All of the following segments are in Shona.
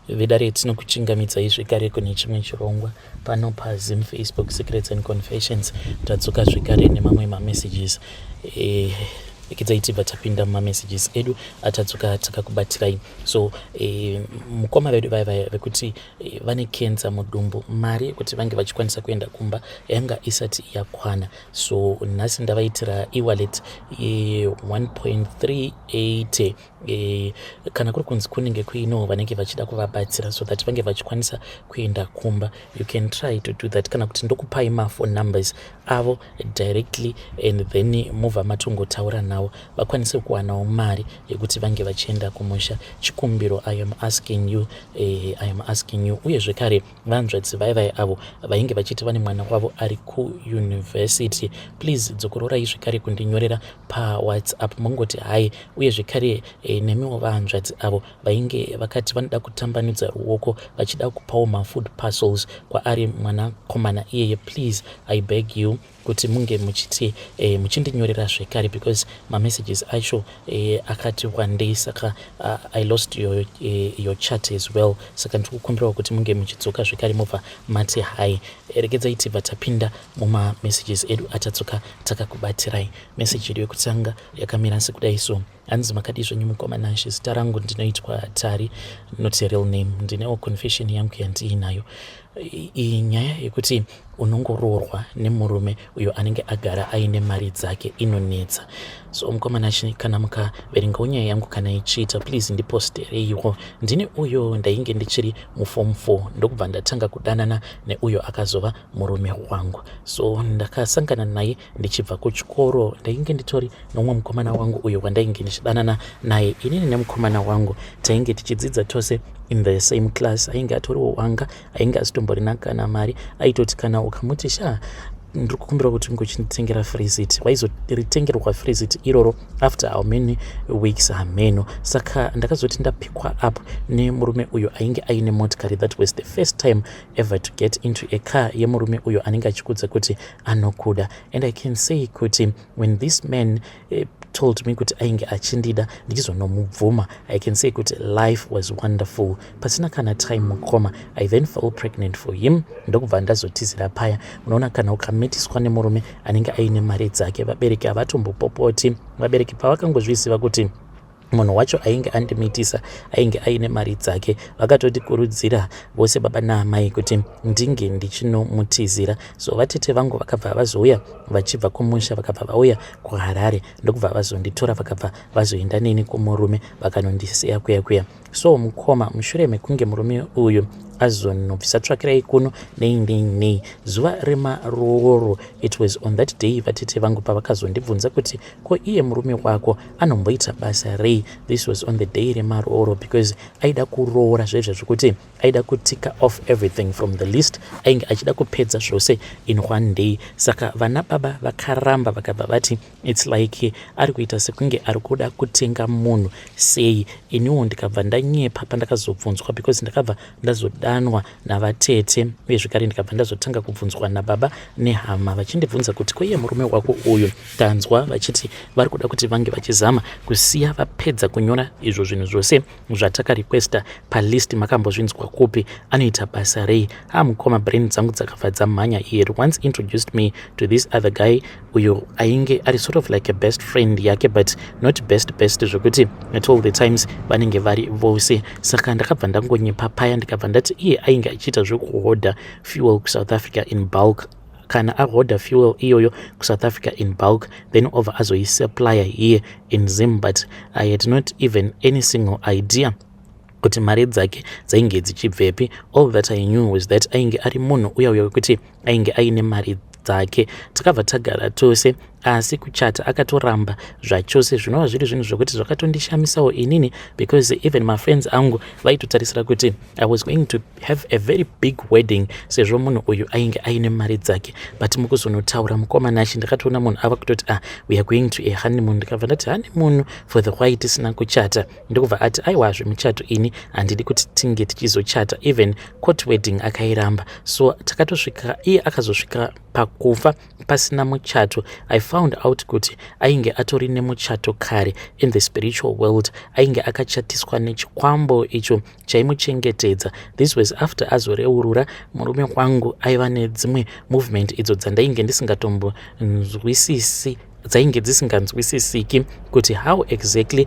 Vedare tinokuchingamidzai zvekare kune chimwe chirongwa pano paZim Facebook Secrets and Confessions. Tadzoka zvekare nemamwe mamessages. Eh, rekedza tibva tapinda mumamessages edu atadzoka takakubatirai. So eh, mukoma vedu vaya vaya vekuti eh, vane kenza mudumbu, mari yekuti vange vachikwanisa kuenda kumba yanga isati yakwana. So nhasi ndavaitira e-wallet ye 1.380. Kana kuri kunzi kunenge kuinewo vanenge vachida kuvabatsira so that vange vachikwanisa kuenda kumba, you can try to do that, kana kuti ndokupai maphone numbers avo directly and then mubva matongotaura navo vakwanise kuwanawo mari yekuti vange vachienda kumusha. Chikumbiro, I am asking you, I am asking you. Uye zvekare vanzvadzi vai vai avo vainge vachiti vane mwana wavo ari kuuniversity, please dzokororai zvekare kundinyorera paWhatsApp, mungoti hai. Uye zvekare nemiwo vahanzvadzi avo vainge vakati vanoda kutambanudza ruoko vachida kupawo mafood parcels kwaari mwanakomana iyeye, please, I beg you kuti munge muchiti muchindinyorera zvekare because mamessages acho akati wandei. Saka I lost your chat as well, saka ndiri kukumbirawo kuti munge muchidzoka zvekare mobva mati hai. Regedzai tibva tapinda mumamessages edu atadzoka takakubatirai. Message yedu yekutanga yakamira sekudai. So hanzi, "Makadii zvenyu mukoma Nashe? Zita rangu ndinoitwa Tari, not a real name. Ndinewo confession yangu yandiinayo. Iyi nyaya yekuti unongoroorwa nemurume uyo anenge agara aine mari dzake inonetsa. So mukoma Nashe, kana mukaverengawo nyaya yangu, kana ichiita, please ndipostereiwo. Ndine uyo ndainge ndichiri muform 4, ndokubva ndatanga kudanana neuyo akazova murume wangu. So ndakasangana naye ndichibva kuchikoro. Ndainge nditori nomumwe mukomana wangu uyo wandainge ndichidanana naye. Inini nemukomana wangu tainge tichidzidza tose in the same class. Ainge atoriwo wanga ainge asitomborina kana mari. Aitoti kana ukamuti, 'Sha, ndiri kukumbira kuti unge uchinditengera Freezit,' waizoritengerwa Freezit iroro after how many weeks, hameno. Saka ndakazoti ndapikwa up nemurume uyo ainge aine motikari. That was the first time ever to get into a car yemurume uyo anenge achikudza kuti anokuda. And I can say kuti when this man told me kuti ainge achindida, ndichizonomubvuma, I can say kuti life was wonderful. Pasina kana time, mukoma, I then fell pregnant for him, ndokubva ndazotizira paya. Unoona, kana ukamitiswa nemurume anenge aine mari dzake, vabereki havatombopopoti. Vabereki pavakangozviziva kuti munhu wacho ainge andimitisa ainge aine mari dzake, vakatotikurudzira vose baba naamai kuti ndinge ndichinomutizira. So vatete vangu vakabva vazouya vachibva kumusha, vakabva vauya kuHarare, ndokubva vazonditora, vakabva vazoenda neni kumurume, vakanondisiya kuya kuya. So mukoma, mushure mekunge murume uyu azonobvisa tsvakirai kuno nei nei nei, zuva remarooro, it was on that day vatete vangu pavakazondibvunza kuti, 'Ko iye murume wako anomboita basa rei?' This was on the day remarooro, because aida kuroora zvezvo zvekuti aida kutika off everything from the list. Ainge achida kupedza zvose in one day. Saka vana baba vakaramba, vakabva vati it's like ari kuita sekunge ari kuda kutenga munhu sei. Iniwo ndikabva ndanyepa pandakazobvunzwa, because ndakabva ndazodanwa navatete, uye zvekare ndikabva ndazotanga kubvunzwa nababa nehama vachindibvunza kuti, 'Koiye murume wako uyu, tanzwa vachiti vari kuda kuti vange vachizama kusiya vapedza kunyora izvo zvinhu zvose zvatakarequesta palist. Makambozvinzwa kupi? Anoita basa rei?' Ha, mukoma, brain dzangu dzakabva dzamhanya. He had once introduced me to this other guy uyo ainge ari sort of like a best friend yake, but not best best zvokuti at all the times vanenge vari vose. Saka ndakabva ndangonyepa paya, ndikabva ndati iye ainge achiita zvekuhodha fuel kuSouth Africa in bulk. Kana ahodha fuel iyoyo kuSouth Africa in bulk, then obva azoisupplya here in Zim. But I had not even any single idea kuti mari dzake dzainge dzichibvepi. All that I knew was that ainge ari munhu uya uya wekuti ainge aine mari dzake. Takabva tagara tose, asi kuchata akatoramba zvachose, zvinova zviri zvinhu zvokuti zvakatondishamisawo inini, because even mafriends angu vaitotarisira kuti I was going to have a very big wedding sezvo munhu uyu ainge aine mari dzake. But mukuzonotaura, mukoma Nashe, ndakatoona munhu ava kutoti, 'Ah, we are going to a honeymoon.' Ndikabva ndati, 'Honeymoon for the why tisina kuchata?' Ndokubva ati, 'Aiwa, zvemuchato ini handidi kuti tinge tichizochata.' Even court wedding akairamba. So takatosvika, iye akazosvika pakufa pasina muchato. I found out kuti ainge atori nemuchato kare in the spiritual world. Ainge akachatiswa nechikwambo icho chaimuchengetedza. This was after azoreurura murume wangu aiva nedzimwe movement idzo dzandainge ndisingatombonzwisisi, dzainge dzisinganzwisisiki kuti how exactly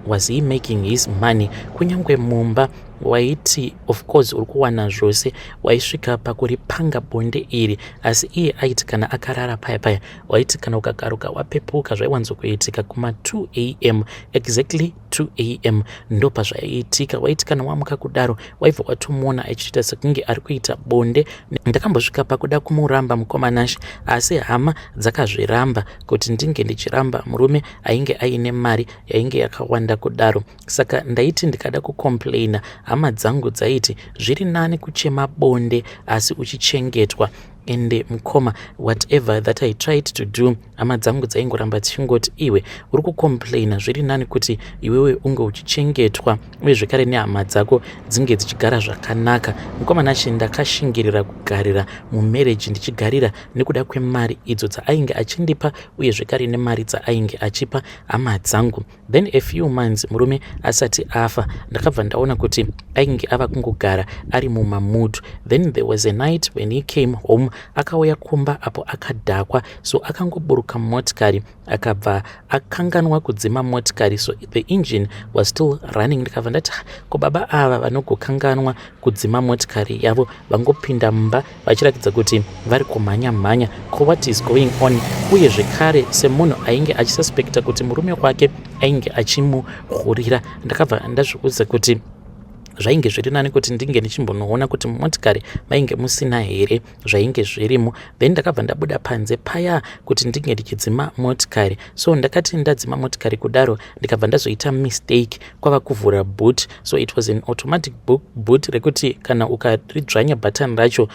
was he making his money. Kunyange mumba waiti of course uri kuwana zvose, waisvika pakuripanga bonde iri, asi iye aiti kana akarara paya paya, waiti kana ukakaruka wapepuka, zvaiwanzokuitika kuma2 am, exactly 2 am ndopazvaiitika. Waiti kana wamuka kudaro, waibva watomuona achiita sekunge ari kuita bonde. Ndakambosvika pakuda kumuramba, mukoma Nashe, asi hama dzakazviramba kuti ndinge ndichiramba murume ainge aine mari yainge yakawanda kudaro. Saka ndaiti ndikada kucomplaina, hama dzangu dzaiti zviri nani kuchema bonde asi uchichengetwa. Ende mukoma, whatever that I tried to do, hama dzangu dzaingoramba dzichingoti, "Iwe uri kucomplaina, zviri nani kuti iwewe unge uchichengetwa uye zvekare nehama dzako dzinge dzichigara zvakanaka." Mukoma Nashe, ndakashingirira kugarira mumarriage, ndichigarira nekuda kwemari idzo dzaainge achindipa uye zvekare nemari dzaainge achipa hama dzangu. Then a few months murume asati afa, ndakabva ndaona kuti ainge ava kungogara ari mumamood. Then there was a night when he came home. Akauya kumba apo akadhakwa, so akangoburuka mumotikari, akabva akanganwa kudzima motikari, so the engine was still running. Ndikabva ndati, "Ko baba ava vanogokanganwa kudzima motikari yavo, vangopinda mumba vachiratidza kuti vari kumhanya mhanya, ko what is going on?" Uye zvekare semunhu ainge achisuspecta kuti murume wake ainge achimuhurira, ndakabva ndazviudza kuti zvainge zviri nani kuti ndinge ndichimbonoona kuti mumotikari mainge musina here zvainge zvirimo. Then ndakabva ndabuda panze paya kuti ndinge ndichidzima motikari. So ndakati ndadzima motikari kudaro, ndikabva ndazoita mistake kwava kuvhura boot. So it was an automatic boot rekuti kana ukaridzvanya button racho,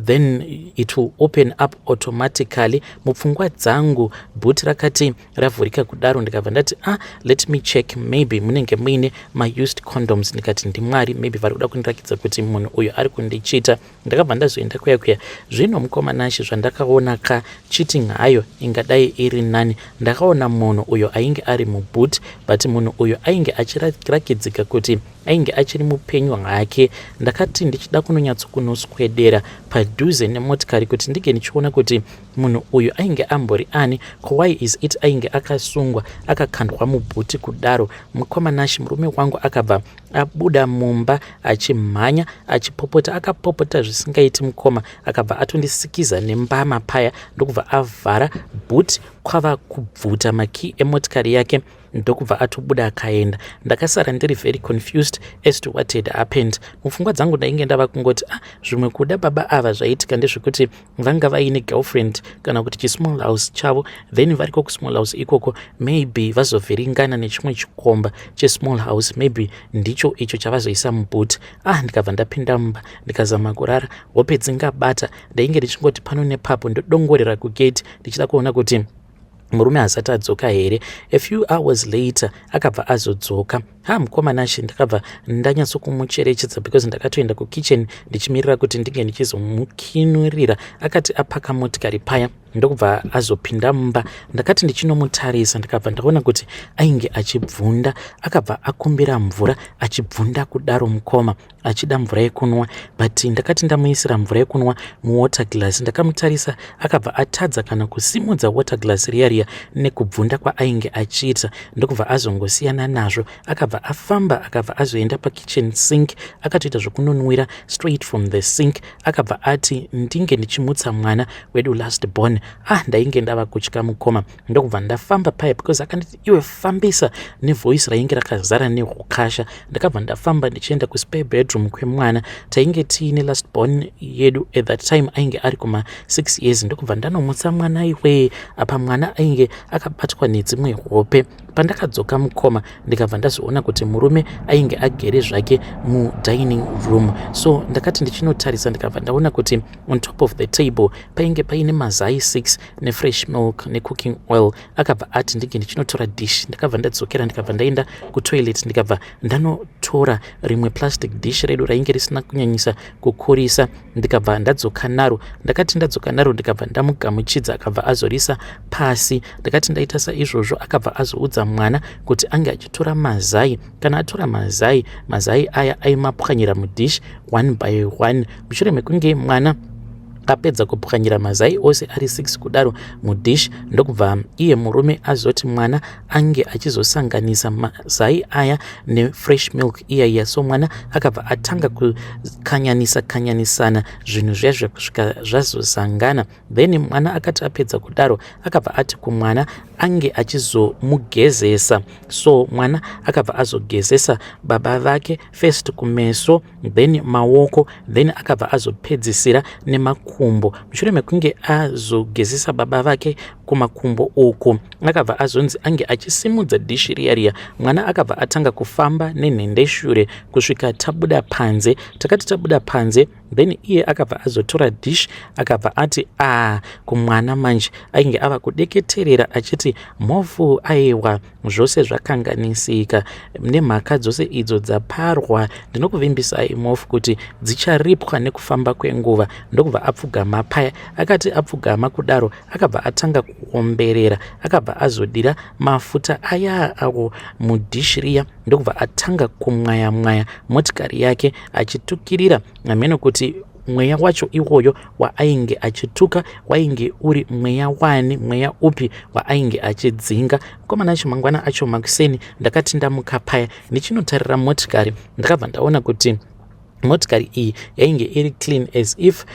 then it will open up automatically. Mupfungwa dzangu, boot rakati ravhurika kudaro, ndikabva ndati, "Ah, let me check, maybe munenge muine maused condoms." Ndikati, "Ndimwari, maybe vari kuda kundirakidza kuti munhu uyu ari kundichita." Ndakabva ndazoenda kuya kuya. Zvino mukoma Nashe, zvandakaona ka, cheating hayo ingadai iri nani. Ndakaona munhu uyo ainge ari muboot, but munhu uyu ainge achirakidzika kuti ainge achiri mupenyu hake. Ndakati ndichida kunonyatsokunoswedera padhuze nemotikari kuti ndinge ndichiona kuti munhu uyu ainge ambori ani, ko why is it ainge akasungwa, akakandwa muboot kudaro. Mukoma Nashe, murume wangu akabva abuda mumba achimhanya, achipopota. Akapopota zvisingaiti, mukoma. Akabva atondisikiza nembama paya, ndokubva avhara boot, kwava kubvuta makey emotikari yake, ndokubva atobuda akaenda. Ndakasara ndiri very confused as to what had happened. Mupfungwa dzangu ndainge ndava kungoti, "Ah, zvimwe kuda baba ava zvaitika ndezvekuti vanga vaine girlfriend kana kuti chismall house chavo, then variko kusmall house ikoko, maybe vazovhiringana nechimwe chikomba chesmall house, maybe ndicho icho chavazoisa muboot." Ah, ndikabva ndapinda mumba, ndikazama kurara, hope dzingabata. Ndainge ndichingoti pano nepapo ndodongorera kugate ndichida kuona kuti murume asati adzoka here. A few hours later akabva azodzoka. Ha, mukoma Nashe, ndakabva ndanyatsokumucherechedza because ndakatoenda kukitchen ndichimirira kuti ndinge ndichizomukinurira. Akati apaka motikari paya, ndokubva azopinda mumba. Ndakati ndichinomutarisa, ndikabva ndaona kuti ainge achibvunda. Akabva akumbira mvura achibvunda kudaro, mukoma, achida mvura yekunwa. But ndakati ndamuisira mvura yekunwa muwater glass, ndakamutarisa, akabva atadza kana kusimudza water glass riya riya nekubvunda kwaainge achiita, ndokubva azongosiyana nazvo. Akabva afamba, akabva azoenda pakitchen sink, akatoita zvokunonwira straight from the sink. Akabva ati ndinge ndichimutsa mwana wedu last born. Ah, ndainge ndava kutya, mukoma. Ndokubva ndafamba paya because akanditi, "Iwe, fambisa," nevoice rainge rakazara neukasha. Ndakabva ndafamba ndichienda kuspare bedroom kwemwana. Tainge tiine last born yedu, at that time ainge ari kuma6 years. Ndokubva ndanomutsa mwana iwe. Apa mwana ainge akabatwa nedzimwe hope. Pandakadzoka, mukoma, ndikabva ndazoona kuti murume ainge agere zvake mudining room. So ndakati ndichinotarisa, ndikabva ndaona kuti on top of the table painge paine mazai 6. 6 nefresh milk necooking oil. Akabva ati ndinge ndichinotora dish. Ndakabva ndadzokera, ndikabva ndaenda kutoilet, ndikabva ndanotora rimwe plastic dish redu rainge risina kunyanyisa kukurisa, ndikabva ndadzoka naro. Ndakati ndadzoka naro, ndikabva ndamugamuchidza, akabva azorisa pasi. Ndakati ndaita saizvozvo, akabva azoudza mwana kuti ange achitora mazai. Kana atora mazai, mazai aya aimapwanyira mudish one by one. Mushure mekunge mwana apedza kupwanyira mazai ose ari 6 kudaro mudish, ndokubva iye murume azoti mwana ange achizosanganisa mazai aya nefresh milk iyaiya. So mwana akabva atanga kukanyanisa kanyanisana zvinhu zviya zviya kusvika zvazosangana. Then mwana akati apedza kudaro, akabva ati kumwana ange achizomugezesa. So mwana akabva azogezesa baba vake, first kumeso, then maoko, then akabva azopedzisira nemakumbo. Mushure mekunge azogezesa baba vake kumakumbo uku, akabva azonzi ange achisimudza dhishi riya riya. Mwana akabva atanga kufamba nenhendeshure kusvika tabuda panze. Takati tabuda panze, then iye akabva azotora dish, akabva ati a kumwana. Manje ainge ava kudeketerera achiti, "Mhofu, aiwa, zvose zvakanganisika nemhaka dzose idzo dzaparwa. Ndinokuvimbisai mhofu kuti dzicharipwa nekufamba kwenguva." Ndokubva apfugama paya. Akati apfugama kudaro, akabva atanga kuomberera. Akabva azodira mafuta aya awo mudhishi riya, ndokubva atanga kumwaya mwaya motikari yake achitukirira. Hameno kuti mweya wacho iwoyo waainge achituka wainge uri mweya wani, mweya upi waainge achidzinga. Mukomana acho, mangwana acho makuseni, ndakati ndamuka paya ndichinotarira motikari, ndakabva ndaona kuti motikari iyi yainge iri clean, as if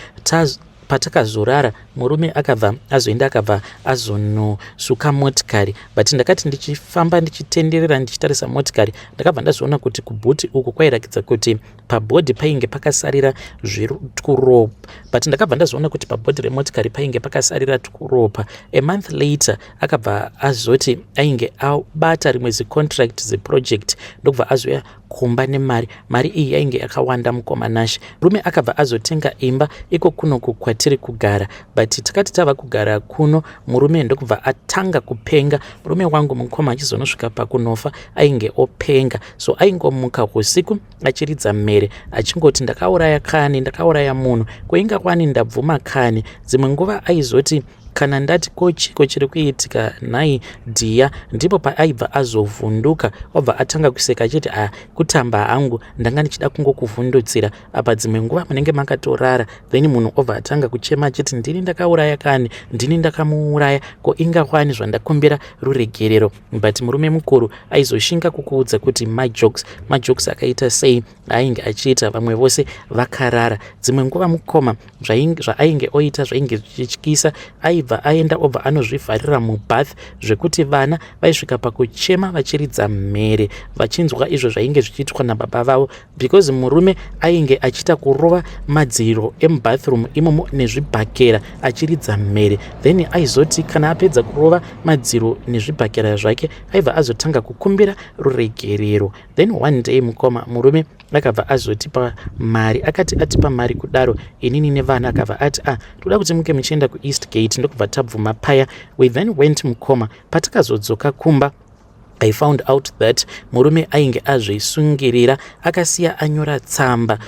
patakazorara murume akabva azoenda, akabva azonosuka motikari. But ndakati ndichifamba ndichitenderera ndichitarisa motikari, ndakabva ndazoona kuti kubhuti uku kwairakidza kuti pabhodhi painge pakasarira zvituropa. But ndakabva ndazoona kuti pabhodhi remotikari painge pakasarira turopa. A month later akabva azoti ainge abata rimwe zicontract, zeproject, ndokubva azoya kumba nemari. Mari iyi yainge yakawanda, mukomanashe. Murume akabva azotenga imba iko kunoku kwatiri kugara. But takati tava kugara kuno, murume ndokubva atanga kupenga. Murume wangu, mukoma, achizonosvika pakunofa ainge openga. So aingomuka usiku achiridza mhere achingoti, "Ndakauraya kani, ndakauraya munhu, kuinga kwani ndabvuma kani." Dzimwe nguva aizoti kana ndati, "Ko chiko chiri kuitika nhai dhiya?" ndipo paaibva azovhunduka, obva atanga kuseka achiti, "A, kutamba hangu, ndanga ndichida kungokuvhundutsira." Apa dzimwe nguva munenge makatorara, then munhu obva atanga kuchema achiti, "Ndini ndakauraya kani, ndini ndakamuuraya, ko inga kwani zvandakumbira ruregerero." But murume mukuru aizoshinga kukuudza kuti majokes, majokes akaita sei ainge achiita vamwe vose vakarara. Dzimwe nguva, mukoma, zvaainge oita zvainge zvichityisa. Aibva aenda, obva anozvivharira mubath, zvekuti vana vaisvika pakuchema vachiridza mhere vachinzwa izvo zvainge zvichiitwa nababa vavo, because murume ainge achiita kurova madziro emubathroom imomo nezvibhakera achiridza mhere. Then aizoti kana apedza kurova madziro nezvibhakera zvake, aibva azotanga kukumbira ruregerero. Then one day, mukoma, murume akabva azotipa mari. Akati atipa mari kudaro, inini nevana, akabva ati, "A ah, toda kuti muke muchienda kuEast Gate." Ndokubva tabvuma paya. We then went, mukoma. Patakazodzoka kumba, I found out that murume ainge azvisungirira. Akasiya anyora tsamba,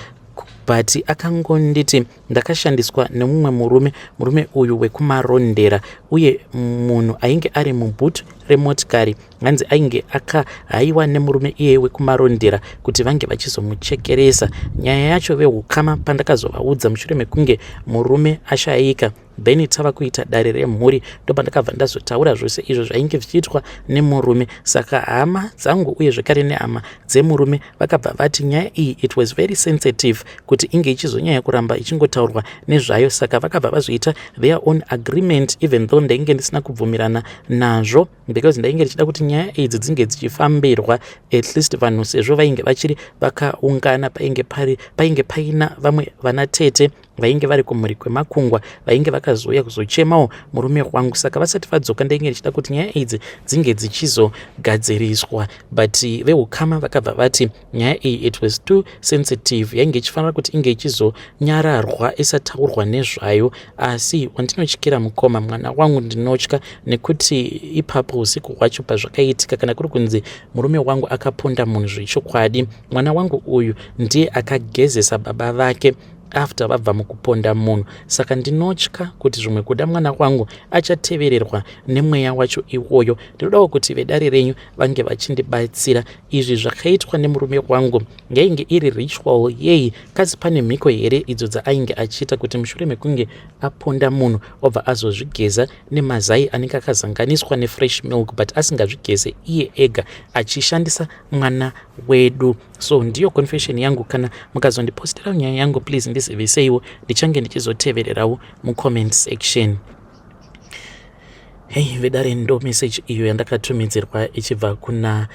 but akangonditi, "Ndakashandiswa nemumwe murume, murume uyu wekuMarondera, uye munhu ainge ari mubhutu remotikari." Hanzi ainge akahaiwa nemurume iyeye wekuMarondera kuti vange vachizomuchekeresa. Nyaya yacho, veukama pandakazovaudza mushure mekunge murume ashayika, then tava kuita dare remhuri, ndopandakabva ndazotaura zvose izvo zvainge zvichiitwa nemurume. Saka hama dzangu uye zvekare nehama dzemurume vakabva vati nyaya iyi, it was very sensitive kuti inge ichizonyanya kuramba ichingotaurwa nezvayo. Saka vakabva vazoita their own agreement, even though ndainge ndisina kubvumirana nazvo, because ndainge ndichida kuti nyaya nyaya idzi dzinge dzichifambirwa, at least vanhu sezvo vainge vachiri vakaungana, painge pari painge paina vamwe vana tete vainge vari kumhuri kwemakungwa vainge vakazouya kuzochemawo murume wangu. Saka vasati vadzoka, ndainge ndichida kuti nyaya idzi dzinge dzichizogadziriswa, but veukama vakabva vati nyaya iyi, it was too sensitive, yainge ichifanira kuti inge ichizonyararwa, isataurwa nezvayo. Asi wandinotyira, mukoma, mwana wangu. Ndinotya nekuti ipapo usiku hwacho pazvakaitika, kana kuri kunzi murume wangu akaponda munhu zvechokwadi, mwana wangu uyu ndiye akagezesa baba vake after vabva mukuponda munhu. Saka ndinotya kuti zvimwe kuda mwana wangu achatevererwa nemweya wacho iwoyo. Ndinodawo kuti vedare renyu vange vachindibatsira. Izvi zvakaitwa nemurume wangu yainge iri ritual yei? Kasi pane mhiko here idzo dzaainge achiita kuti mushure mekunge aponda munhu obva azozvigeza nemazai anenge akazanganiswa nefresh milk, but asingazvigeze iye ega, achishandisa mwana wedu? So ndiyo confession yangu. Kana mukazondipostera nyaya yangu, please ndiziviseiwo, ndichange ndichizotevererawo mucomment section. Hei vedare, ndo message iyo yandakatumidzirwa ichibva kuna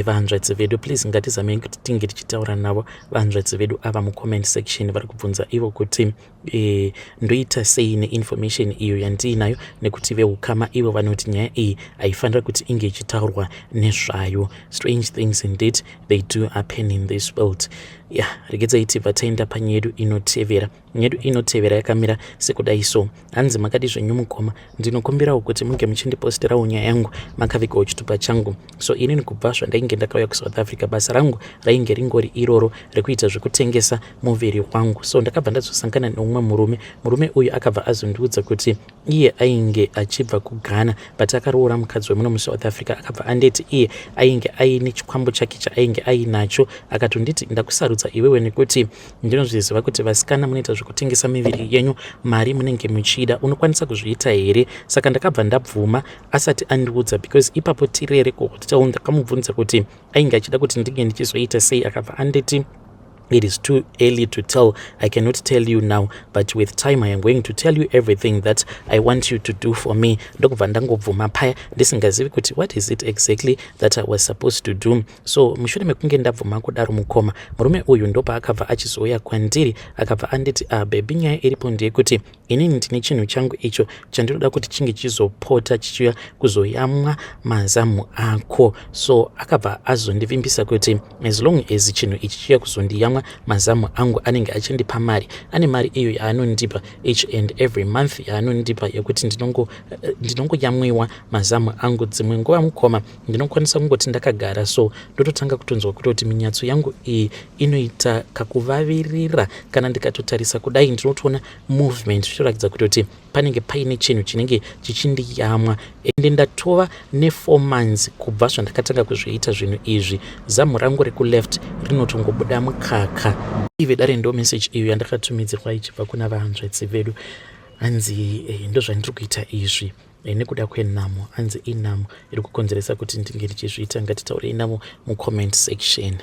vanzvadzi vedu. Please ngatizamei kuti tinge tichitaura navo vanzvadzi vedu ava mucomment section. Vari kubvunza ivo kuti ndoita sei neinformation iyo yandiinayo, nekuti veukama ivo vanoti nyaya iyi haifanira kuti inge ichitaurwa nezvayo. Strange things indeed, they do happen in this world. Ya, regedzai tibva taenda panyaya yedu inotevera. Nyaya yedu inotevera yakamira sekudai so. Hanzi, "Makadi zvenyu mukoma? Ndinokumbirawo kuti munge muchindiposterawo nyaya yangu makavigawo chitupa changu. So inini kubva zvandainge ndakauya kuSouth Africa, basa rangu rainge ringori iroro rekuita zvekutengesa muviri wangu. So ndakabva ndazosangana neumwe murume. Murume uyu akabva azondiudza kuti iye ainge achibva kuGhana, but akaroora mukadzi wemuno muSouth Africa. Akabva anditi iye ainge aine chikwambo chake chaainge ainacho. Akatonditi, 'Ndakusarudza iwewe nekuti ndinozviziva kuti vasikana munoita zvekutengesa miviri yenyu, mari munenge muchida. Unokwanisa kuzviita here?' Saka ndakabva ndabvuma asati andiudza, because ipapo tirere kuhotel ndakamubvunza kuti ainge achida kuti ndinge ndichizoita sei. Akabva anditi, 'It is too early to tell. I cannot tell you now, but with time I am going to tell you everything that I want you to do for me.' Ndokubva ndangobvuma paya, ndisingazivi kuti what is it exactly that I was supposed to do. So mushure mekunge ndabvuma kudaro, mukoma, murume uyu ndopaakabva achizouya kwandiri. Akabva anditi, 'Ah baby, nyaya iripo ndeyekuti inini ndine chinhu changu icho chandinoda kuti chinge chizopota chichiuya kuzoyamwa mazamu ako.' So akabva azondivimbisa kuti as long as chinhu ichi chiuya kuzondiyamwa mazamu angu, anenge achindipa mari. Ane mari iyo yaanondipa each and every month, yaanondipa yekuti ndinongoyamwiwa mazamu angu. Dzimwe nguva, mukoma, ndinokwanisa kungoti ndakagara so, ndototanga kutonzwa kutoti minyatso yangu iyi inoita kakuvavirira. Kana ndikatotarisa kudai, ndinotoona movement, zvichiratidza kutoti panenge paine chinhu chinenge chichindiyamwa. Ende ndatova ne4 months kubva zvandakatanga kuzviita zvinhu izvi. Zamu rangu rekuleft rinotongobuda mukaka." Ive dare, ndo message iyo yandakatumidzirwa ichibva kuna vahanzvadzi vedu. Hanzi ndo zvandiri kuita izvi nekuda kwenhamo. Hanzi inhamo iri kukonzeresa kuti ndinge ndichizviita. Ngatitaurei navo mucomment section.